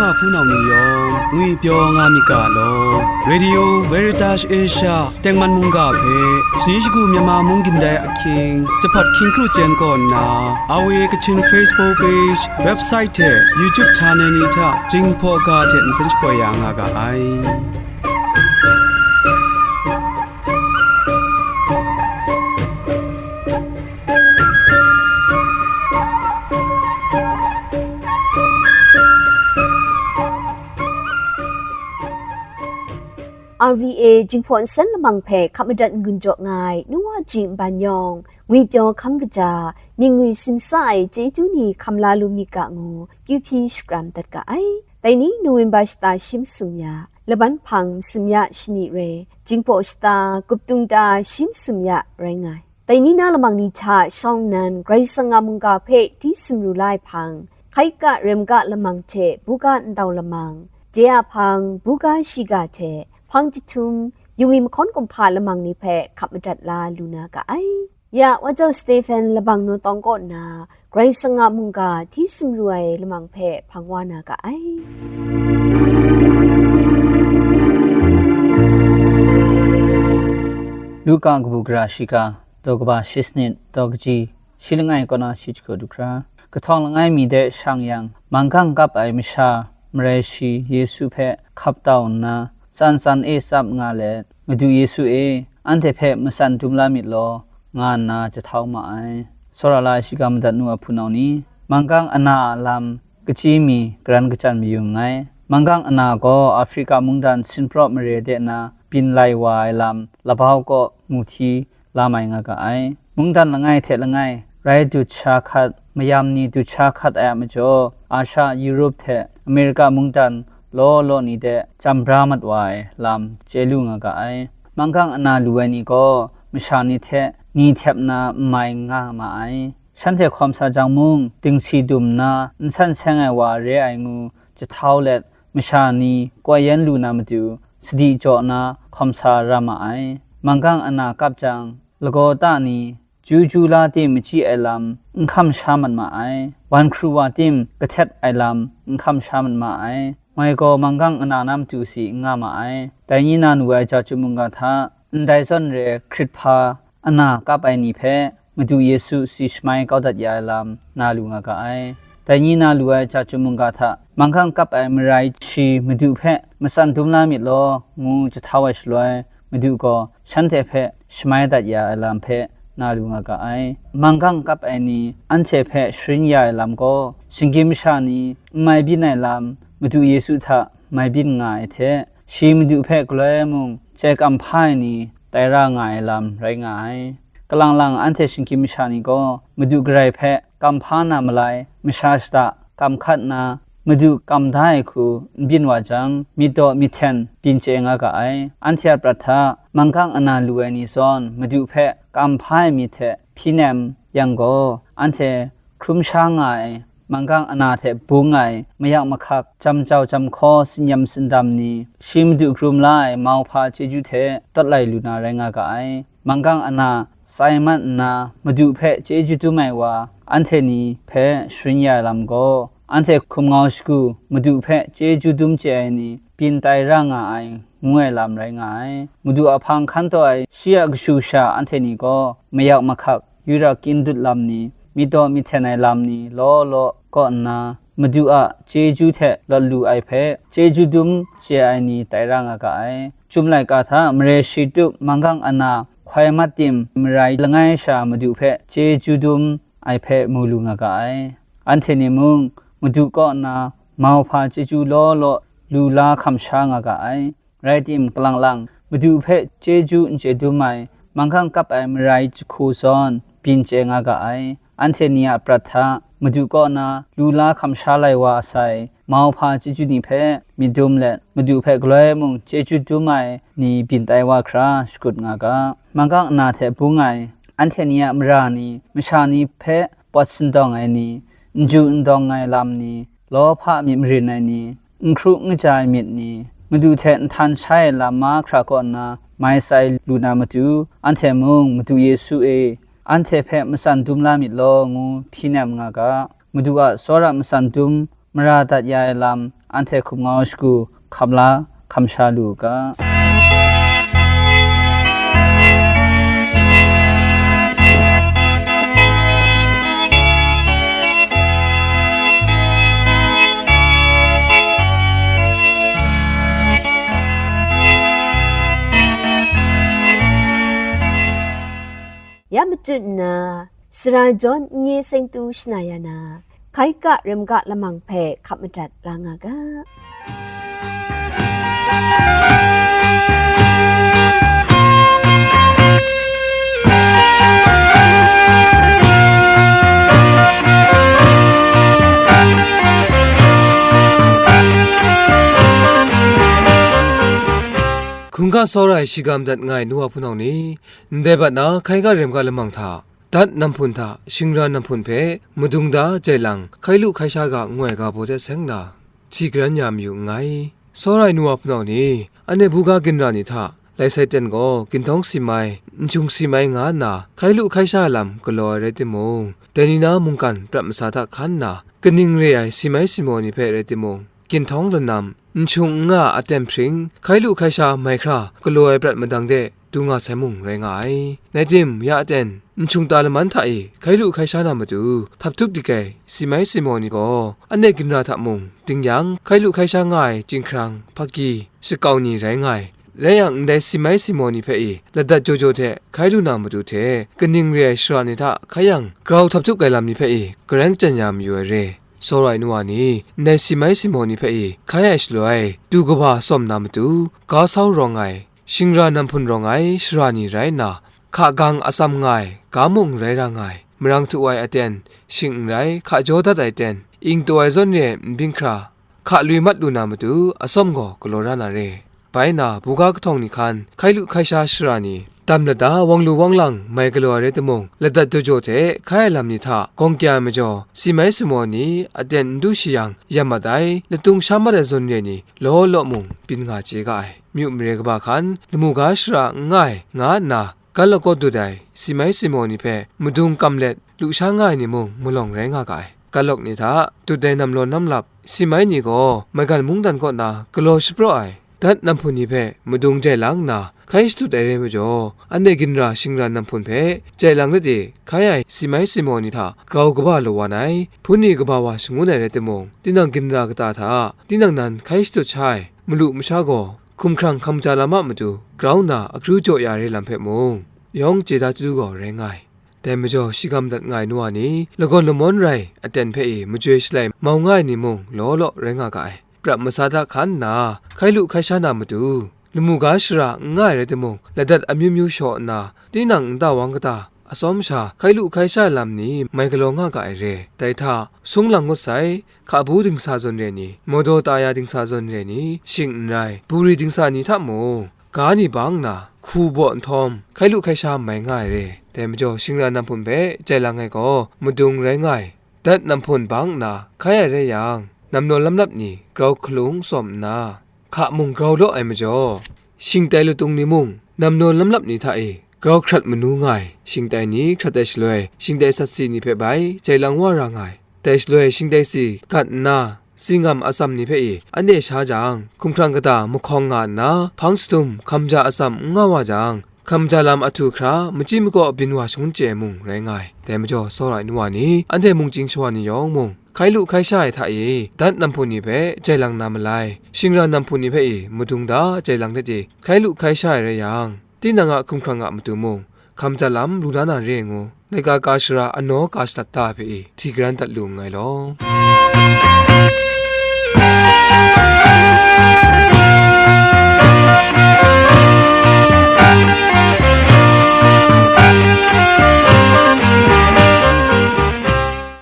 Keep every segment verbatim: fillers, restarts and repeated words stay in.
Hpunau ni yawng ngwipyaw nga myit ga law. Radio Veritas Asia tengman mungga hpe shani shagu Myanmar mung gindai ahkying jahpat hkying kru chyen kaw nna, R V A Kachin Facebook page, website hte YouTube channel ni hta Jinghpaw ga hte nsen shapoi ya nga ga ai. R V A Jinghpaw Nsen lamang hpe hkap madat n-gun jaw nga ai nu wa ji nban yawng, ngwipyaw hkam kaja, mying ngwi simsa ai chyeju ni hkam la lu myit ga ngu, kyu hpyi shakram dat ga ai. Dai ni November shata shi masum ya, laban hpang masum ya shani rai, Jinghpaw shata, Guptung ta shi masum ya rai nga ai. Dai ni na lamang ni hta shawng nnan, Karai Kasang a mungga hpe di sumru la ai hpang, hkai ga rem ga lamang hte buga ndau lamang, je a hpang, buga shiga hte hpang jahtum, yumi mahkawn kumhpa lamang ni hpe hkap madat la lu na ga ai. Ya, Wa Jau Stephen labang naw tawng kaw nna, Karai Kasang a mungga hti sumru ai lamang hpe hpang wa na ga ai. Luka kabu gara shiga, daw kaba shi sanit, daw kaji shi langai kaw na shi jahku du hkra, kahtawng langai mi de shang yang, manggang kap ai masha marai shi Yesu hpe hkap tau nna, tsan tsan e tsap nga let, "Madu Yesu e, anhte hpe matsan dum la myit law," nga nna jahtau ma ai. Tsawra la ai shiga madat nu a hpunau ni, manggang ana a lam kachyi mi garan kachyan mayu nngai. Manggang ana gaw Afrika mungdan sinpraw mare de na byin lai wa ai lam labau kaw mu hti la mai nga ga ai. Mungdan langai hte langai, rai dut sha hkat, mayam ni dut sha hkat ai a majaw, Asha, Europe hte Amerika mungdan law law ni de chyam bra mat wa ai lam chye lu nga ga ai. Manggang ana lu ai ni gaw masha ni hte ni htep na n mai nga ma ai. Shanhte hkawm sa jang mung, dingsi dum nna n san seng ai wa re ai ngu jahtau let, masha ni koi yan lu na matu, sadi jaw na hkawm sa ra ma ai. Manggang ana kap jang, lagaw ta ni, ju ju la tim machyi ai lam n hkam sha mat ma ai, wan hkru wa tim kahtet ai lam n hkam sha mat ma ai, ngoi gaw manggang ana na matu si n nga ma ai. Dai ni na nu ai ja chyum mungga hta, ndai zawn re hkrit hpa ana kap ai ni hpe, Madu Yesu si shamai kau dat ya ai lam na lu nga ga ai. Dai ni na lu ai ja chyum mungga hta, manggang kap ai marai shi Madu hpe matsan dum la myit law, ngu jahtau ai shaloi, Madu gaw shanhte hpe shamai dat ya ai lam hpe na lu nga ga ai. Manggang kap ai ni anhte hpe sharin ya ai lam gaw, shinggyim masha ni n mai byin ai lam, Madu Yesu hta mai byin nga ai hte, shi Madu hpe galoi mung chye kam hpa ai ni tai ra nga ai lam rai nga ai. Kalang lang anhte shinggyim masha ni gaw Madu garai hpe kam hpa na malai, masha shata kam hkat na, Madu kam da ai hku n byin wa jang, myit daw myit hten byin chye nga ga ai. Anhte a prat hta, manggang ana lu ai ni zawn Madu hpe kam hpa ai myit hte hpyi nem yang gaw, anhte hkrum sha nga ai, manggang ana hte bung ai, mayak mahkak, jam jau jam hkaw, sinyam sindam ni, shi Madu hkrum la ai mauhpa chyeju hte tawt lai lu na rai nga ga ai. Manggang ana tsai mat nna, Madu hpe chyeju dum ai wa, anhte ni hpe sharin ya ai lam gaw, anhte hkum ngau shagu, Madu hpe chyeju dum chye ai ni, byin tai ra nga ai, ngu ai lam rai nga ai. Madu a hpang hkan taw ai shi a kashu sha anhte ni gaw, mayak mahkak, yura kyin dut lam ni, myit daw myit hten ai lam ni law law kaw nna, Madu a chyeju hte lawt lu ai hpe, chyeju dum chye ai ni tai ra nga ga ai. Chyum laika hta mare shi tup manggang ana hkoi mat tim marai langai sha Madu hpe chyeju dum ai hpe mu lu nga ga ai. Anhte ni mung Madu kaw nna mauhpa chyeju law law lu la hkam sha nga ga ai. Rai tim, kalang lang, Madu hpe chyeju n chye dum ai, manggang kap ai marai jahku zawn byin chye nga ga ai. Anhte ni a prat hta, Madu kaw na lu la hkam sha lai wa sai, mauhpa chyeju ni hpe myit dum let, Madu hpe galoi mung chyeju dum ai ni byin tai wa hkra shakut nga ga. Manggang ana hte bung ai, anhte ni a mara ni, masha ni hpe pawt sindawng ai ni, n ju n dawng ai lam ni, lawhpa myit marin ai ni, n hkru n kaja ai myit ni, Madu hte nhtan shai ai lam mahkra kaw nna mai tsai lu na matu, anhte mung, "Madu Yesu e, anhte hpe matsan dum la myit law," ngu hpyi nem nga ga. Madu a tsawra matsan dum Mara dat ya ai lam, anhte hkum ngau shagu hkam la, hkam sha lu u ga. Ya matut nna, sarai jawn n-, nye seng tu shana ya na, Hkaika rim ga lamang hpe hkap madat la nga ga. Hkungga sawrai shiga madat nga ai nu wa hpunau ni, ndai bat na Hkaika rim ga lamang hta, Dat namhpun hta shingra namhpun hpe madung da jai lang, hkai lu hkai sha ga ngoi ga baw de seng na, hti garan ya mayu nngai. Sawrai nu wa hpunau ni, anhte buga ginra ni hta, lai sai ten gaw ginhtawng si mai, nhkyung si mai nga nna, hkai lu hkai sha ai lam galaw ai rai timung, dai ni na mungkan prat masa hta hkan nna, kaning re ai si mai si maw ni hpe rai timung, ginhtawng lanam, nhkyung n nga a aten hpring, hkai lu hkai sha mai hkra galaw ai prat madang de du nga sai mung rai nga ai. Naitim, ya aten, nhkyung ta laman hta e hkai lu hkai sha na matu, htap htup dik ai si mai si maw ni gaw, anhte ginra hta mung ding yang, hkai lu hkai sha nga ai chyinghkrang, hpaki, shakau ni rai nga ai. Rai yang, ndai si mai si maw ni hpe e ladat jaw jaw hte hkai lu na matu hte, kaning re ai shara ni hta hkai yang, grau htap htup ai lam ni hpe e gareng chyen ya mayu ai re. Sawrai nu wa ni, ndai si mai si maw ni hpe e hkai ai shaloi, du kaba tsawm na matu, ga sau rawng ai, shingra namhpun rawng ai shara ni rai nna, hka gang atsam nga ai ga mung rai ra nga ai, marang htu ai aten, shing n rai, hka jaw dat ai aten, ing taw ai zawn re ai nbin hkra, hka lui mat lu na matu, atsawm gaw galaw ra na re. Bai nna, buga kahtawng ni hkan, hkai lu hkai sha shara ni, dam lada wang lu wang lang mai galaw ai rai timung, ladat jaw jaw hte hkai ai lam ni hta gawng kya ai majaw, si mai si maw ni, aten n du shi yang, yam mat ai, latung sha mat ai zawn re ni, law law mung byin nga chye ga ai. Myu mare kaba hkan, lamu ga shara n nga ai, nga nna, Galawk kaw dut ai, si mai si maw ni hpe madung kam let lu sha nga ai ni mung malawng rai nga ga ai. Galawk ni hta dut ai nam law nam lap, si mai ni gaw maigan mungdan kaw na galaw shapraw ai, dat namhpun ni hpe madung jai lang nna, hkai shadut ai rai majaw, anhte ginra shingra namhpun hpe jai lang ret e, hkai ai si mai si maw ni hta grau kaba lawan ai, hpun ni kaba wa shangun ai rai timung, tinang ginra kata hta tinang nan hkai shadut sha ai malu masha gaw, hkumhkrang hkam ja lam a matu grau nna akru jaw ya re lam hpe mung, yawng chye da chyu gaw rai nga ai. Dai majaw, shi ga madat nga ai nu wa ni, lagawn lamawn rai aten hpe e majoi shalai mau nga ai ni mung law law rai nga ga ai. Prat masa hta hkan nna, hkai lu hkai sha na matu, lamu ga shara n nga ai rai timung, ladat amyu myu shaw nna, tinang nta wang kata, atsawm sha hkai lu hkai sha ai lam ni mai galaw nga ga ai re. Dai hta, sung lang ngut sai, hkabu dingsa zawn re ni, mawdaw ta ya dingsa zawn re ni, shing n rai, buri dingsa ni hta mung, ga ni bang nna, hku baw nhtawm, hkai lu hkai sha mai nga ai re. Dai majaw, shingra namhpun hpe jai lang ai gaw, madung rai nga ai. Dat namhpun bang nna, hkai ai rai yang, namnaw lamlap ni grau hkalung tsawm nna, hka mung grau law ai majaw, shingtai latung ni mung namnaw lamlap ni hta e grau hkrat manu nga ai. Shingtai ni hkrat ai shaloi, shingtai sat si ni hpe bai jai lang wa ra nga ai. Dai shaloi, shingtai si gat nna, singam atsam ni hpe e anhte sha jang, hkumhkrang kata mahkawng nga nna, hpang jahtum hkam ja atsam n nga wa jang, hkam ja lam ahtu hkra, machyi makaw byin wa shangun chye ai mung rai nga ai. Dai majaw, tsawra ai nu wa ni, anhte mungchying shawa ni yawng mung, hkai lu hkai sha ai hta e, dat namhpun ni hpe jai lang na malai, shingra namhpun ni hpe e, madung da jai lang let e, hkai lu hkai sha ai rai yang, tinang a hkumhkrang a matu mung, hkam ja lam lu da na re ai ngu, laika ka shara anaw ka shalat ta hpe e, hti garan dat lu nngai law.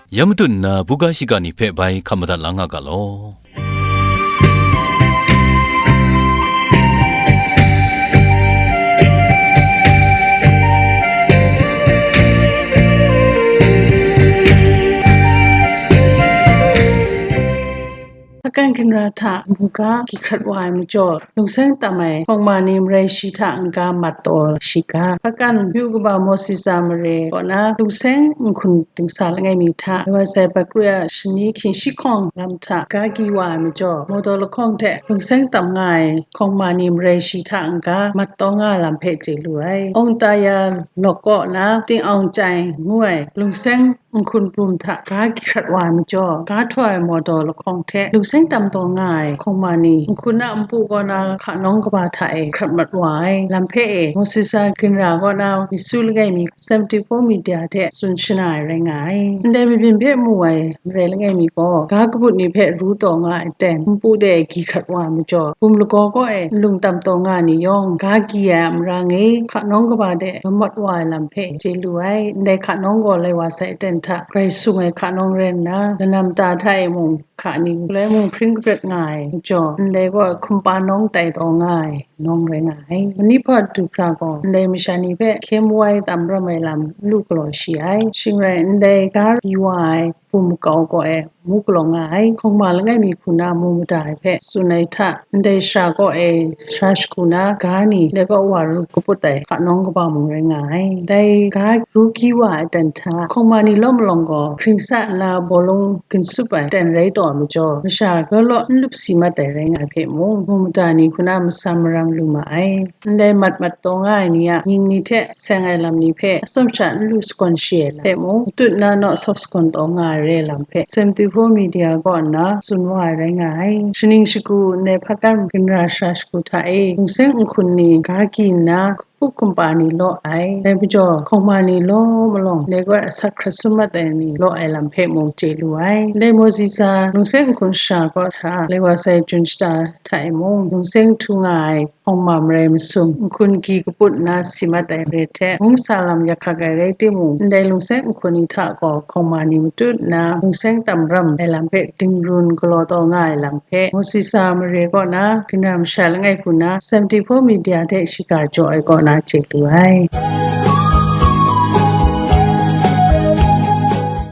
Ya matut nna, buga shiga ni hpe bai hkam madat la nga ga law. Hpakan Ginra hta mungga gyihkrat wa ai majaw, lungseng tam ai hkawng ma ni marai shi hta n-ga mat taw shiga, hpakan yu kaba Mawsisa mare kaw na lungseng nhkun dingsa langai mi hta, Laiwa sai Pakru a shani hkying shi hkawng lam hta ga gyi wa ai majaw, mawdaw lahkawng hte lungseng tam nga ai hkawng ma ni marai shi hta n-ga mat taw nga ai lam hpe chye lu ai. Awng ta ya lawk kaw na Ting Awng Chyai ngu ai lungseng nhkun bum hta ga gyihkrat wa ai majaw, ga htaw ai mawdaw lahkawng hte lungseng tam taw nga ai hkawng ma ni, nhkun a npu kaw na hka nawng kaba hta e hkrat mat wa ai lam hpe e, Mawsisa Ginra kaw na Misu langai mi seventy-four Media hte tsun shana ai rai nga ai. Ndai mabyin hpe mu ai marai langai mi gaw, ga kabut ni hpe ru taw nga ai aten, npu de gyihkrat wa ai majaw, bum lagaw kaw e nlung tam taw nga ai ni yawng, ga gyi ai a marang e, hka nawng kaba de gamat wa ai lam hpe chye lu ai. Ndai hka nawng gaw Laiwa sai aten hta grai sung ai hka nawng rai nna, lanam ta hta e mung hka ni, galoi mung hpring kapret nga ai majaw, ndai gaw hkumpa nawng tai taw nga ai nawng rai nga ai. Manihpawt du hkra gaw, ndai masha ni hpe hkye mu ai tam ram ai lam n lu galaw shi ai. Shing rai, ndai ga gyi wa ai bum makau kaw e mu galaw nga ai. Hkawng ma langai mi hku na mu mada ai hpe tsun ai hta, ndai shara kaw e sara shagu na ga ni, ndai kaw wa ru kaput ai hka nawng kaba mung rai nga ai. Dai ga ru gyi wa ai aten hta, hkawng ma ni law malawng gaw, hkring sa nna bawlung ginsup ai aten rai taw ai majaw, masha galaw n lup si mat ai rai nga ai hpe mung, mu mada ni hku na masam maram lu ma ai. Ndai mat mat taw nga ai ni a mying ni hte seng ai lam ni hpe atsawm sha n lu sagawn shi ai lam hpe mung, matut na naw sawk sagawn taw nga ai re ai lam hpe, seventy-four Media kaw nna tsun wa ai rai nga ai. Shaning shagu ndai hpakan ginra shara shagu hta e, lungseng nhkun ni ga gyi nna, hkup hkumpa ni law ai, dai majaw, hkawng ma ni law malawng, ndai gaw asak hkrat sum mat ai ni law ai lam hpe mung chye lu ai. Ndai Mawsisa lungseng nhkun shara kaw hta, Laiwa sai Jun shata hta e mung, lungseng htu nga ai hkawng ma marai masum, nhkun gyi kaput nna si mat ai re hte, mungsa lam yak hkak ai rai timung, ndai lungseng nhkun ni hta gaw hkawng ma ni matut nna, lungseng tam ram ai lam hpe dingrun galaw taw nga ai lam hpe, Mawsisa mare kaw na, Ginra masha langai hku na, seventy-four Media hte shiga jaw ai kaw na chye lu ai.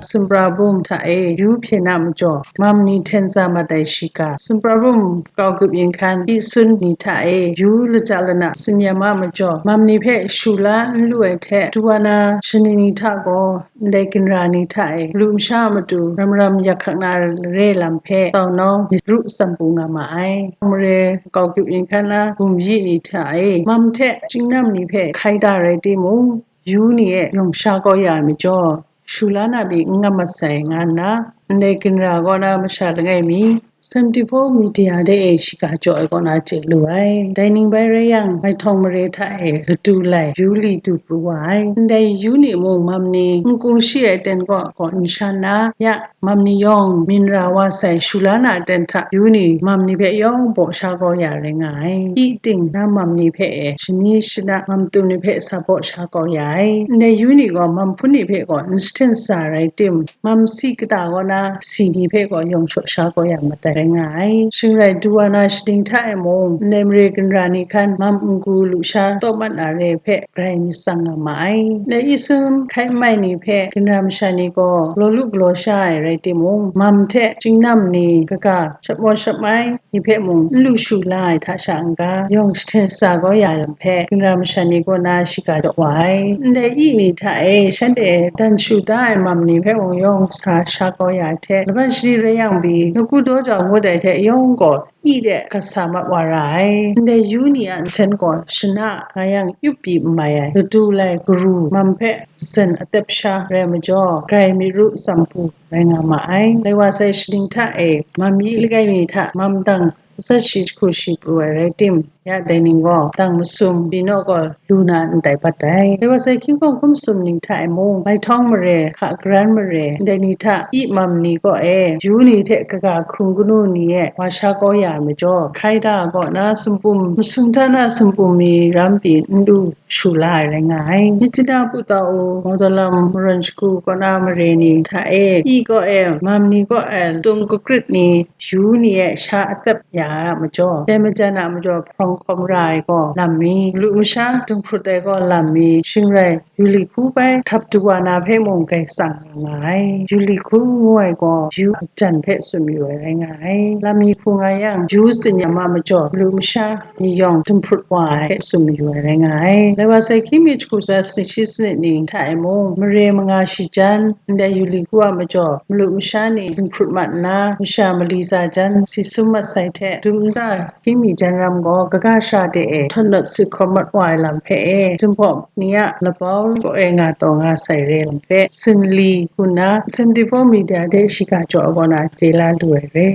Sumra bum hta e yu hpyen a majaw, mam ni hten tsa mat ai shiga. Sumra bum kau gup yin hkan, i sun ni hta e yu lata lana tsun ya ma majaw, mam ni hpe shu la n lu ai hte, Duwana shaning ni hta gaw, ndai ginra ni hta e, lu masha a matu ram ram yak hkak na re lam hpe, tau nawng myit ru tsam pru nga ma ai. Mare kau gup yin hkan na bum yi ni hta e, mam hte chyingnam ni hpe hkai da rai timung, yu ni e yawng sha kau ya ai majaw, shu la na pyi n nga mat sai, nga nna, ndai ginra kaw na masha langai mi, seventy-four Media de e shiga jaw ai kaw na chye lu ai. Dai ning bai rai yang, maitawng mare hta e ladu lai yu li du pru wa ai. Ndai yu ni mung mam ni n kung shi ai aten kaw gaw n shan na, ya, mam ni yawng myin ra wa sai shu la na aten hta yu ni mam ni hpe yawng baw sha kau ya rai nga ai. I ting na mam ni hpe e shani shana mam tum ni hpe sa baw sha kau ya ai. Ndai yu ni gaw mam hpun ni hpe gaw n jahten sa rai tim, mam si kata kaw na si ni hpe gaw yawng shaw sha kau ya mat ai rai nga ai. Shing rai, Duwana shaning hta e mung, ndai mare ginra ni hkan mam n-gu lu sha taw mat na re hpe grai myit tsang nga ma ai. Ndai i sun hkai n mai ni hpe ginra masha ni gaw galaw lu galaw sha ai rai timung, mam hte chyingnam ni kaga shapmaw shapmai ni hpe mung n lu shu la ai hta sha n-ga, yawng jahten sa kau ya ai lam hpe, ginra masha ni kaw na shiga jaw wa ai. Ndai i ni hta e, shanhte dan shu da ai mam ni hpe mung yawng sa sha kau ya ai hte, laban shani rai yang pyi, nawku daw jau ngut ai hte yawng gaw i de gat sa mat wa ra ai. Ndai yu ni a nsen gaw shana nga yang yup pyi n mai ai, ladu lai garu mam hpe zen atep sha rai majaw, grai myit ru tsam pru rai nga ma ai. Laiwa sai shaning hta e, mam yi langai mi hta mam dang atsat shi jahku shi pru ai rai tim, ya dai ning gaw, dang masum pyi naw gaw, lu na ndai bat ai. Laiwa sai hkying hkawng hkum sum ning hta e mung, maitawng mare, hka garan mare, ndai ni hta i mam ni kaw e, yu ni hte kaga hkrung kanu ni e wa sha kau ya ai majaw, hkai da kaw na sumpum, masum hta na sumpum mi ram pyi n lu shu la ai rai nga ai. Myitkyina Putau, Mawdaw lam Marawn Shagu kaw na mare ni hta e, i kaw e, mam ni kaw e, tung kakrit ni, yu ni e sha atsep ya ai a majaw, dai majan a majaw hprawng hkawm ra ai gaw lam mi, malu masha dinghkrut ai gaw lam mi, shing rai, yu li hku bai htap du wa na hpe mung grai tsang nga nga ai. Yu li hku ngu ai gaw yu a jan hpe tsun mayu ai rai nga ai. Lam mi hku nga yang, yu tsin ya ma majaw, malu masha ni yawng dinghkrut wa ai hpe tsun mayu ai rai nga ai. Lai wa sai hkying mi jahku tsa sanit shi sanit ni hta e mung, mare manga shi jan, ndai yu li hku a majaw, malu masha ni dinghkrut mat nna, masha mali tsa jan, si sum mat sai hte, dum nta hkying mi jan ram gaw, kaga sha de e htawn nawt sit hkawm mat wa ai lam hpe e, Jinghpaw ni a labau kaw e nga taw nga sai re lam hpe, Sinli hku nna, seventy-four Media de shiga jaw ai kaw na chye la lu ai re.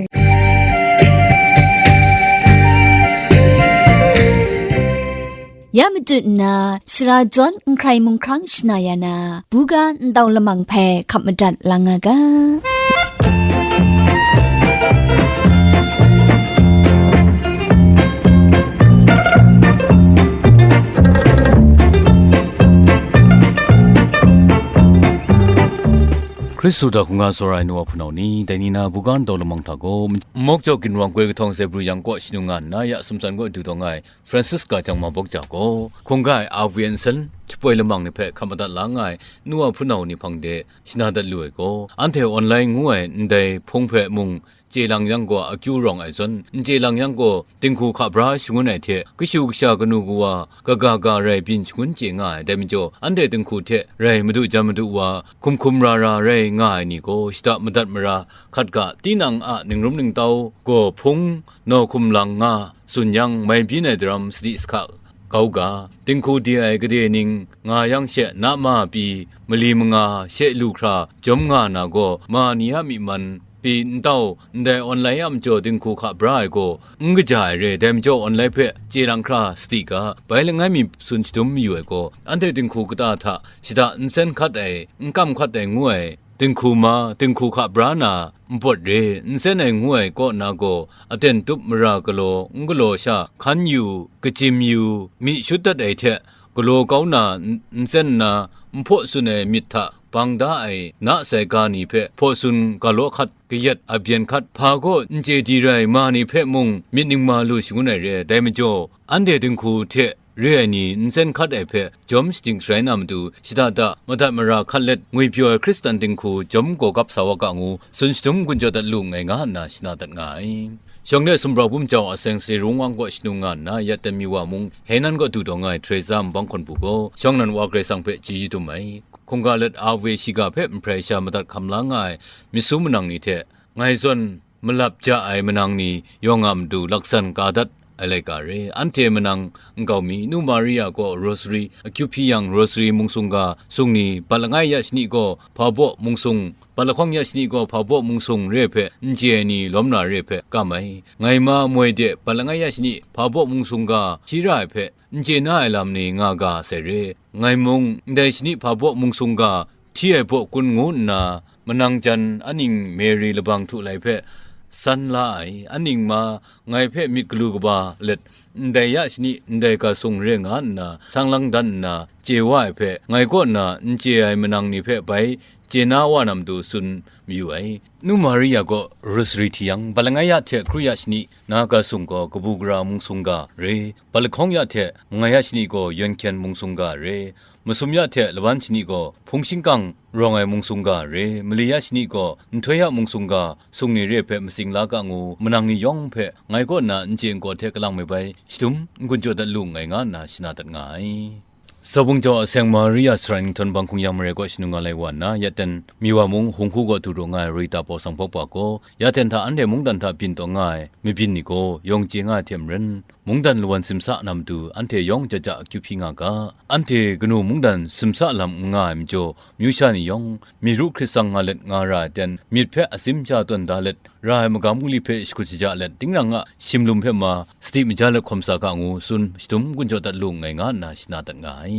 Ya matut nna, sara jawn n hkrai mung hkrang shana ya na, buga ndau lamang hpe hkap madat lang nga ga. Hkristu hta hkungga tsawra ai nu wa hpunau ni, dai ni na buga ndau lamang hta gaw, Mawk Jaw Ginrawng Koi Kahtawng Zebru Yang kaw shanung nga nna, ya sumsan kaw du taw nga ai, Francisca Jangma Bawk Ja gaw, hkungga ai a we nsen, japoi lamang ni hpe hkap madat la nga ai, nu wa hpunau ni hpang de shana dat lu ai gaw, anhte online ngu ai ndai hpung hpe mung chye lang yang gaw, akyu rawng ai zawn, n chye lang yang gaw, dinghku hka bra shangun ai hte, kashu kasha kanu kawa, kaga ga rai byin shangun chye nga ai. Dai majaw, anhte dinghku hte rai madu jan madu wa, hkum hkum ra ra rai nga ai ni gaw, shada madat mara hkat ga, tinang a ningrum ningtau gaw hpung naw hkum lang nga, tsun yang, mai byin ai daram sadi sahka kau ga, dinghku di ai gade ning nga yang she, na ma pyi, mali manga she lu hkra jawm nga na gaw, ma ni a myi man pyi ntau, ndai online a majaw dinghku hka bra ai gaw, n kaja ai re, dai majaw online hpe chye lang hkra sadi ga, bai langai mi tsun shadum mayu ai gaw, anhte dinghku kata hta shada nsen hkat ai, n kam hkat ai ngu ai, dinghku ma, dinghku hka bra na, npawt re, nsen ai ngu ai kaw na gaw, aten tup mara galaw, n galaw sha, hkan yu, kachyim yu, myi shut dat ai hte, galaw kau na, n-, nsen nna, nhpaw tsun ai myit hta bang da ai, na sai ga ni hpe hpaw tsun ga law hkat, kayat a byen hkat, hpa gaw n chye di rai ma ni hpe mung myit ningma lu shangun ai re ai. Dai majaw, anhte dinghku hte re ai ni nsen hkat ai hpe jawm shadik sharai na matu, shada da, madat mara hkat let, ngwipyaw ai Hkristan dinghku jawm gaw gap sa wa ga ngu, tsun shadum gun jaw dat lu nngai nga nna shana dat nga ai. Shawng de sumbrau bum jau a seng Serung Wang kaw shanung nga nna, ya ten mi wa mung, Henan kaw du taw nga ai Teresa Nbang Hkawn Pru gaw, shawng nan wa Karai Kasang hpe chyeju dum ai. Hkungga let a we shiga hpe nhprai sha madat hkam la nga ai, Misu manang ni hte, ngai zawn malap ja ai manang ni yawng a matu laksan ka dat ai laika re. Anhte manang nkau mi, Nu Maria gaw Rosary, akyu hpyi yang Rosary mungsung ga sung ni, bat langai ya shani gaw hpa baw mungsung, bat lahkawng ya shani gaw hpa baw mungsung re ai hpe n chye ai ni lawm na re ai hpe kam ai. Ngai ma moi de bat langai ya shani hpa baw mungsung ga shi ra ai hpe n chye na ai lam ni nga ga sai re. Ngai mung ndai shani hpa baw mungsung ga hti ai baw kun ngu nna, manang jan aning Mary labang htu lai hpe san la ai, aning ma ngai hpe myit galu kaba let, ndai ya shani, ndai ga sung re nga nna, sang lang dan nna, chye wa ai hpe, ngai kaw na n chye ai manang ni hpe bai chye na wa na matu tsun mayu ai. Nu Maria gaw Rosary hti yang, bat langai ya hte kru ya shani na ga sung gaw kabu gara mungsung ga re, bat lahkawng ya hte mangai ya shani gaw yawnkyen mungsung ga re, masum ya hte laban shani gaw hpung shingkang rawng ai mungsung ga re, mali ya shani gaw nhtoi ya mungsung ga sung ni re hpe matsing la ga ngu, manang ni yawng hpe ngai kaw na n chye n gaw hte kalang me bai shadum n gun jaw dat lu nngai nga nna shana dat nga ai. Sabung jau a seng Maria Sara Ninghtawng Bang Hkung Yang Mare kaw shanung nga lai wa nna, ya ten mi wa mung hung hku gaw du ru nga ai Rita Paw Sang Bawk pa gaw, ya ten hta anhte mungdan hta byin taw nga ai mabyin ni gaw yawng chye nga ai hte maren, mungdan lawan simsa na matu anhte yawng ja ja akyu hpyi nga ga. Anhte kanu mungdan simsa lam n nga ai majaw, myu sha ni yawng, myi ru hkrit tsang nga let nga ra ai ten, myit hpe asim ja tawn da let, ra ai magam gungli hpe shakut shaja let, tingrang a shimlum hpe ma sadi maja let hkawm sa ga ngu, tsun shadum gun jaw dat lu nngai nga nna shana dat nga ai.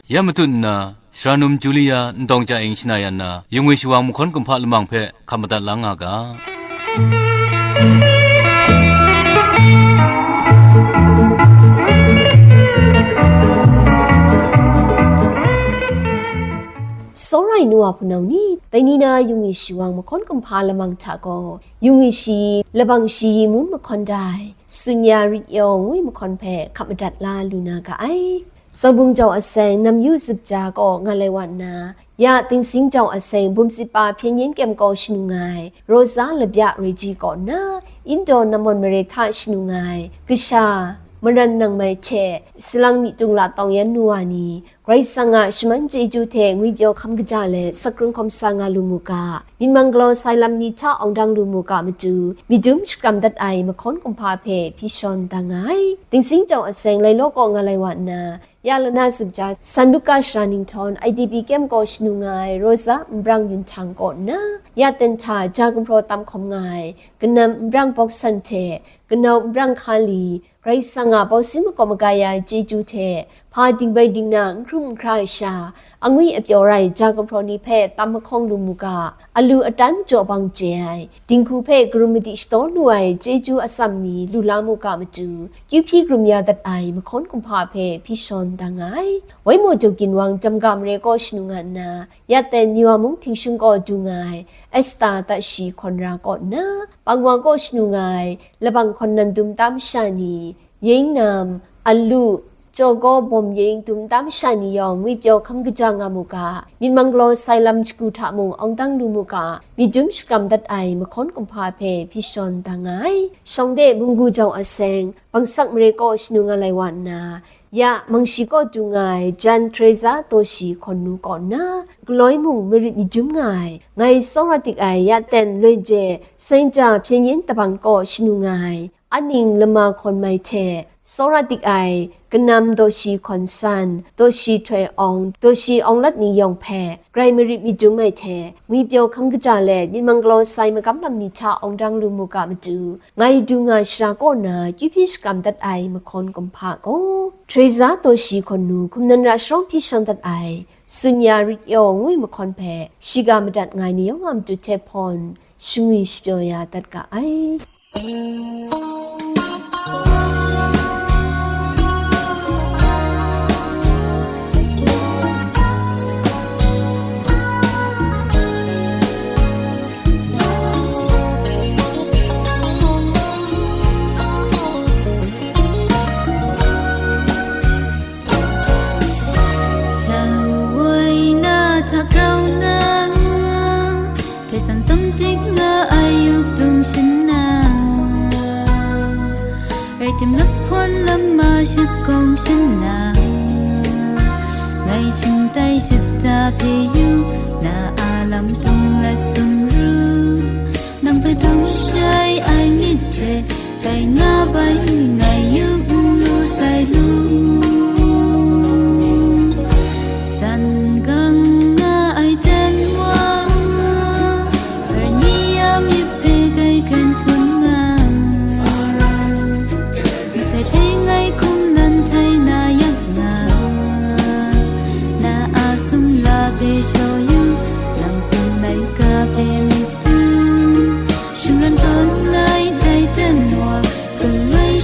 Ya matut nna, Sara num Julia ntawng ja ing shana yan na, yungwi shawang mahkawn kumhpa lamang hpe hkap madat la nga ga. Sawrai nu wa hpunau ni, dai ni na yung wi shi wang mahkawn kumhpa lamang hta gaw, yung wi shi, labang shi yi mun mahkawn dai, Sunya Rit Yaw ngwi mahkawn hpe hkap madat la lu na ga ai. Sawbung jau aseng Namyu Zup Ja kaw nga lai wa nna, ya Tingsing jau aseng Bumsit Pa Hpyen Yen Kyem kaw shanu nga ai Rosa Labya Reji kaw nna, Indaw Nammawn Mare hta shanu nga ai kasha, maran nang mai hte, salang myi tung la tawng yan nu wa ni, Karai Kasang a shaman chyeju hte ngwipyaw hkam kaja let, sakrung hkawm sa nga lu mu ga, myit mang galaw sai lam ni hta awng dang lu mu ga matu, myit dum shakram dat ai mahkawn kumhpa hpe hpyi shawn da nga ai. Tingsing jau aseng Lailawk kaw nga lai wa nna, ya Lana Zup Ja, San Luka Shara Ninghtawng, I D P Camp kaw shanu nga ai Rosa Nbrang Yun Htang kaw nna, ya ten hta ja gumhpraw tam hkawm nga ai, kanam Nbrang Bawk San hte, kanau Nbrang Hka Li, Karai Kasang a bawsin makawp maga ya ai chyeju hte, hpa dingbai dingna n hkrum n hkra ai sha, angwi apyaw rai ja gumhpraw ni hpe tam mahkawng lu mu ga, alu atan jaw bang chye ai, dinghku hpe karum madi shadaw lu ai chyeju atsam ni lu la mu ga matu, kyu hpyi karum ya dat ai mahkawn kumhpa hpe hpyi shawn da nga ai. Waimaw Jaw Ginwang Jamga Mare kaw shanu nga nna, ya ten Miwa mung htingshung kaw du nga ai Esta Tashi Hkawn Ra kaw nna, Pangwa kaw shanu nga ai labang hkawn nan dum tam sha ni, yeng nam, alu, chawgaw bawm yeng dum tam sha ni yawng ngwipyaw hkam kaja nga mu ga, myit mang galaw sai lam shagu hta mung awng dang lu mu ga, myit dum shakram dat ai mahkawn kumhpa hpe hpyi shawn da nga ai. Shawng de Bunggu jau aseng, Bangsak Mare kaw shanu nga lai wa nna, ya Mangshi kaw du nga ai Jan Teresa Taw Shi Hkawn Nu kaw nna, galoi mung marit myit dum nga ai, ngai tsawra dik ai ya ten Loi Je, Sainja Hpyen Yen Tabang kaw shanu nga ai, Aning Lama Hkawn Mai hte, tsawra dik ai, kanam Daw Shi Hkawn San, Daw Shi Htoi Awng, Daw Shi Awng Lat ni yawng hpe, grai marit myit dum ai hte, ngwipyaw hkam kaja let myit mang galaw sai magam lam ni hta awng dang lu mu ga matu, ngai du nga shara kaw na kyu hpyi shakram dat ai mahkawn kumhpa gaw, Teresa Taw Shi Hkawn Nu hkum nan ra sharawng hpyi shawn dat ai, Sunya Rit Yaw ngwi mahkawn hpe, shiga madat nga ai ni yawng a matu hte hpawn, shangwi shapyaw ya dat ga ai. Shawoi na hta grau na, hte san sam tik nga ai yup tung shin na, rai tim laphon lam ma shut kawng shin na, ngai shingtai shut ta hpe yu, na a lam tung la sumru, nang hpe dum shai ai myit hte, tai nga bai ngai yup n lu sai lu. San gang nga ai ten wa, Hpar ni a myit hpe grai kren shangun nga, matai hpe ngai hkum nan htai na yak nga, na a sumla hpe shaw yu, nang sin laika hpe myit dum, shingran tawn ai dai ten wa, galoi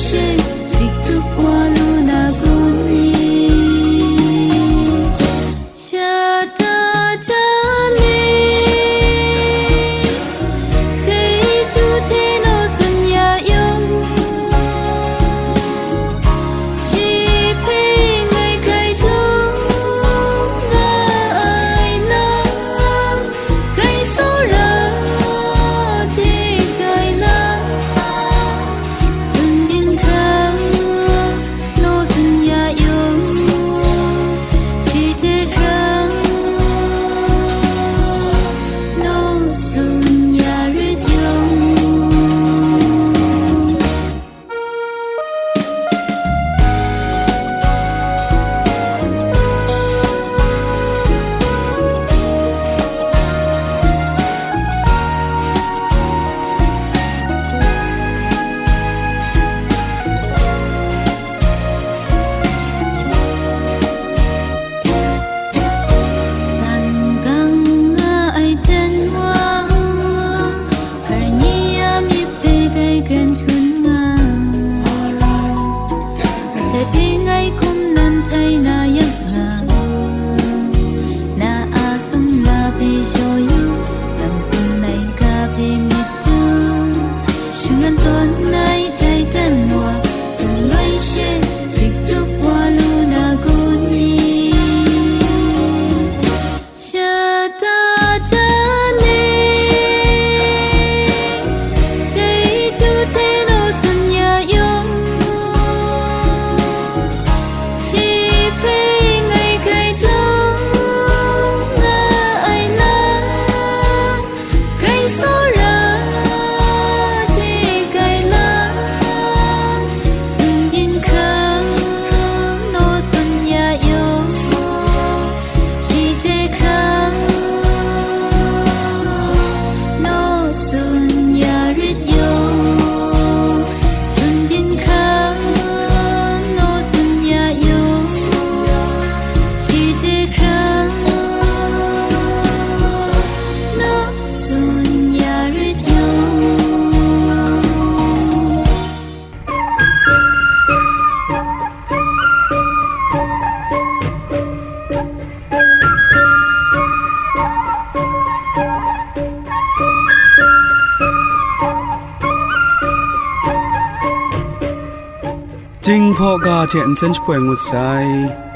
Hpaw ga hte nsen shapoi ngut sai.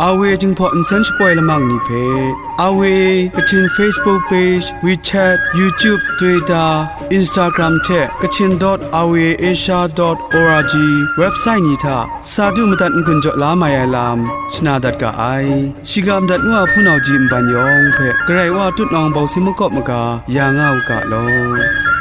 Awe Jinghpaw nsen shapoi lamang ni hpe, Awe Kachin Facebook page, WeChat, YouTube, Twitter, Instagram hte Kachin dot awe asia dot org website ni hta sa du madat n-gun jaw la mai ai lam shana dat ga ai. Shiga madat ngu a hpunau ji nban yawng hpe Karai Wa tutnawng bawsing makawp maga ya nga u ga law.